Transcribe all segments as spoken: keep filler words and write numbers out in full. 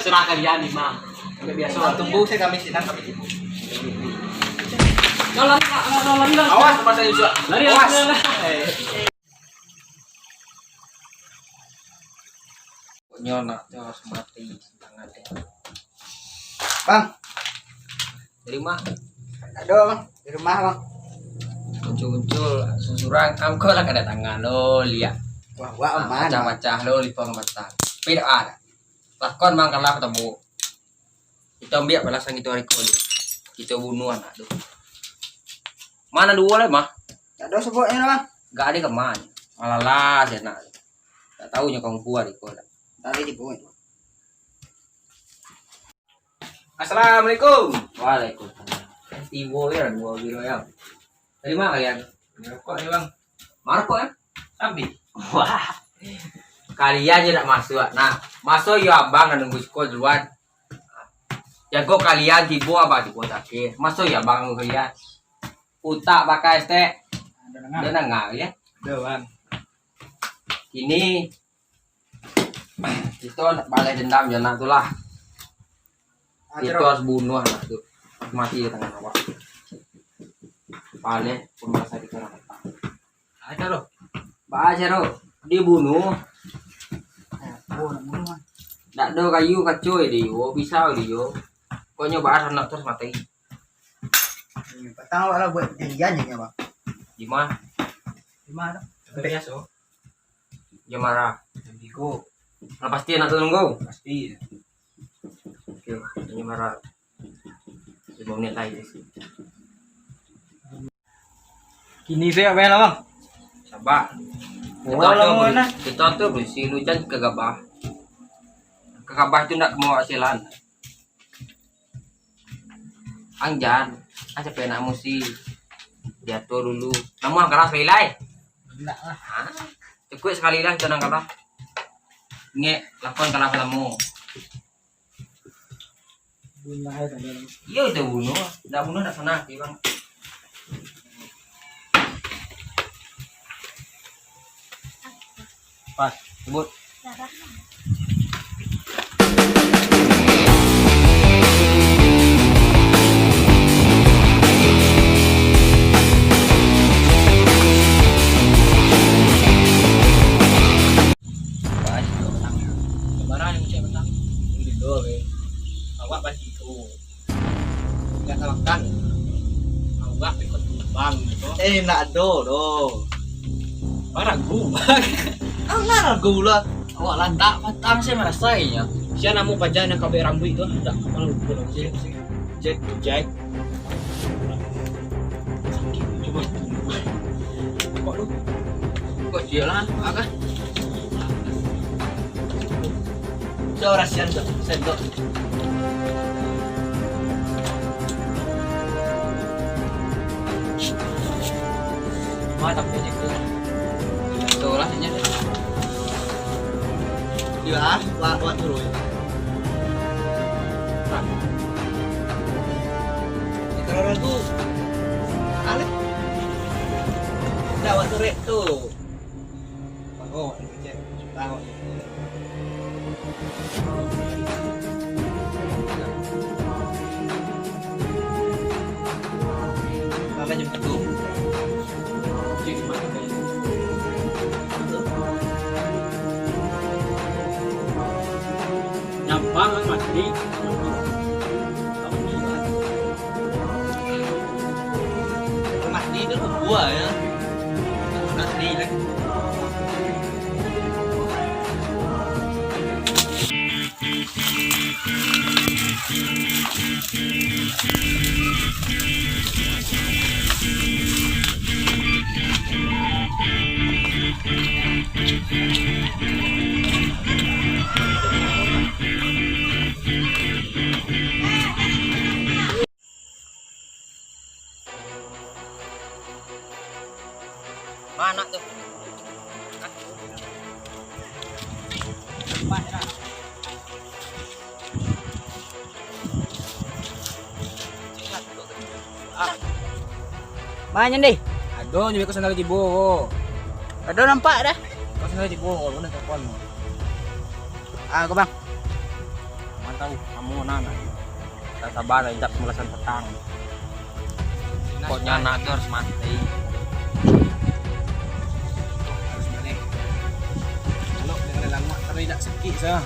Serah kalian, Imam. Sampai biasa. Tunggu saya, kami sinan, kami tunggu. Lari, lari, lari, lari. Awas, masa Yusuf. Lari, lari, awas. Lari, lari. Eh. Pokoknyo anak tu harus mati, tangan dia. Bang. Dari mana? Ado, Bang. Di rumah, Bang. Muncul-muncul, surang, angko lah kada tangan lo, liak. Wah, wah, ah, aman, Bang. Pacah-pacah lo, lipong patah. Tapi dak ada. Lakon, Bang, kalah ketemu. Kita ambiak balasan kita hari ko. Kita bunuh anak tu. Mana duo lah, mah? Dak ado sabuknyo, Bang. Gak ada kemana. Malalas anak tu. Tak tahu nyo kau buat iko dak. Tadi di bawah. Assalamualaikum. Waalaikumsalam. Tibo ya, duo biro ya. Dari mana kalian? Rokok ni, Bang. Marokok ya? Sabi. Wah. Kalian je nak masuk. Nah, masuk yo abang nak nunggu siko duluan. Jago kalian tibo abang tibo terakhir. Masuk yo abang nunggu kalian. Utak pakai stek. Dengar. Dengar ya. Ada, Bang. Kini Kito nak baleh dendam jo anak tu lah. Kito harus bunuh anak tu. Mati di tangan awak. Baleh pembahasan kito nak datang. Aja lo. Baca lo. Dibunuh. Dak ado kayu kaco dio, pisau dio. Pokoknyo bahas anak tu harus mati. Patang awak lah buat janjian je, Bang. Di mana? Di mana? Biaso. Jam bara? Jam tigo. Lah, pasti anak tu nunggu? Pasti. Oke, jam bara? Limo menit lai di sini. Kini saya apa lah, Bang? Sabar. Oh, kito tu lamo beri-, nah. Kito tu berisi lu jan kagabah. Kagabah tu ndak kemau hasilan. Ang jan, ang capek nak musi. Diatur dulu. Namuah kalah sakali lai. Indak lah. Ha? Cukuik sakali lah kito nan kalah. Ingek, lakon kalah lamo. Bunuh aja tadi. Iyo, itu bunuh. Ndak bunuh ndak sanang, Bang. Pas, sebut. Pas, sebut. Barang yang cek petang. Ini dulu, be. Awak balik itu. Indak ka makan. Awak ikut tumbang gitu. Eh, indak ado doh. Baragu. Alah, ragu lah. Awak lantak patang, sia marasai nyo. Sia namo paja nan kabek rambuik tu, indak kapalo lupo namo sia. Jack. Jack. Sakik, cubo. Kok lu? Kok sia lah, agak. Sia rasian tu, sendok. Mantap, Jack. Tuh lah, ini. Iyo, ah, wa-, wa turun. Nah. Di kalau ragu, alih. Ndak, wa turun tu. Bagus, kecil. Tahu. Apa jam satu? Nyampang mati. Mati tu buah ya. Mati lah. Mana tu? Hah? Lepas dah. Ah. Mana, Deh? Ado, nyo ko sandal tibo ko. Ado nampak dah. Ko sandal tibo ko, mana telepon. Ah, ko, Bang. Tahu, kamu nah, nah. Tak sabar lah, indak pembalasan petang. Pokoknya anak tu harus mati. Harus balik. Kalau dia kena languak, tapi indak sakik sah.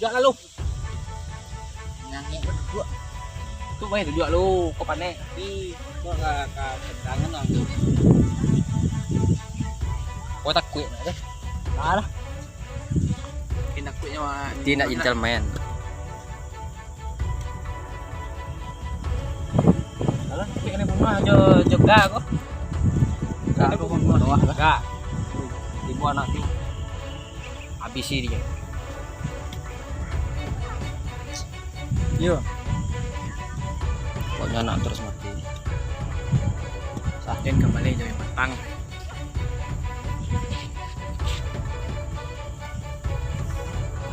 Indak lalu. Nangek baduduak. Tu bae duduak lu, kau panek. Ih, kau ka, ka pegangan lah tu. Kau takuik nak deh. Alah. Makin takuiknya, wah. Dia nak gentleman. Alah, tapi kena bunga jo, jo ga kau. Ga tu bunga bawah lah. Ga. Tibo anak tu. Habisi dia. Yo. Pokoknya nak terus mati. Sakin kembali jadi matang.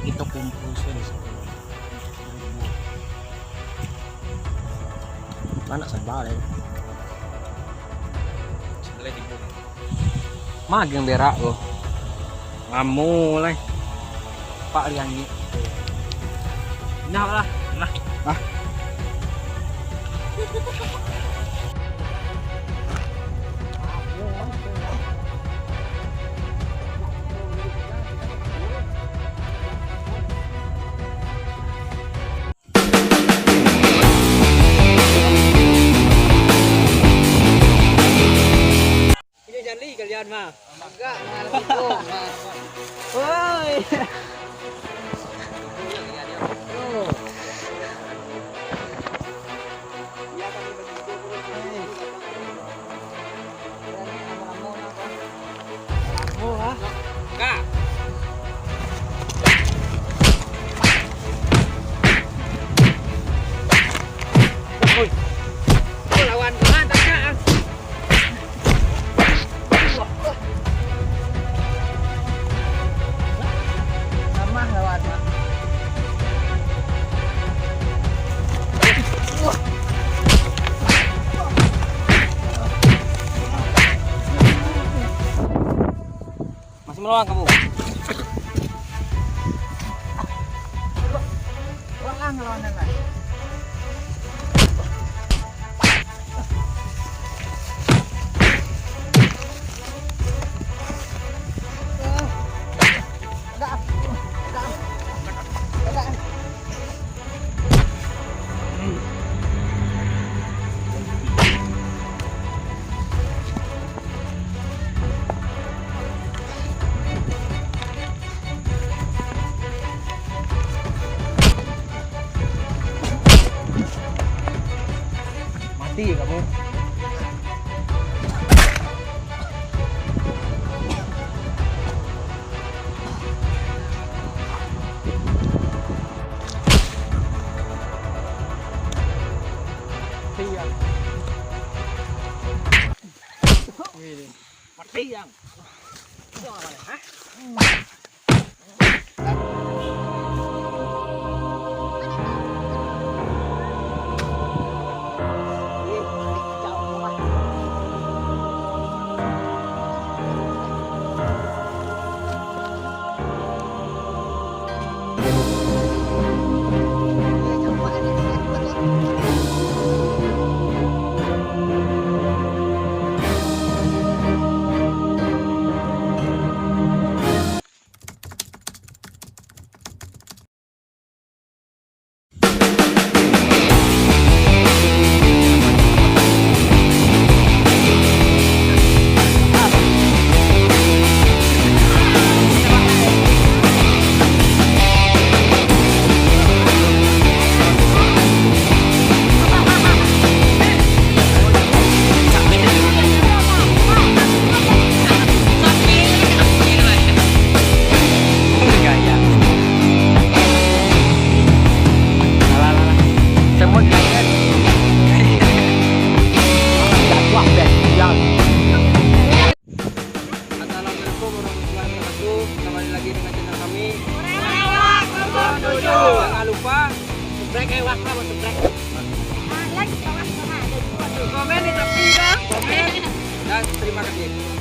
Itu kumpul sih di situ. Mana sabar ya. Sebelah tiga. Magang berak tu. Lamo lai. Pak Liangik. Nah lah. Nah. Nah. Ini jali kalian mah. Agak mah. Woi. Tuh. Ka. Oi. Oh, lawan, lawan, tak, tak. Lamah lawan, Mak. Masih melawan kamu. Wah, ngelawan lah. Mati kamu. Iya. Wih. Mati, Yang. Buang apa nih, hah? Assalamualaikum warahmatullahi wabarakatuh. Kembali lagi dengan channel kami. Jangan lupa subscribe, eh, wah, apa, subscribe. Komen di tepi, dah. Komen. Dan terima kasih.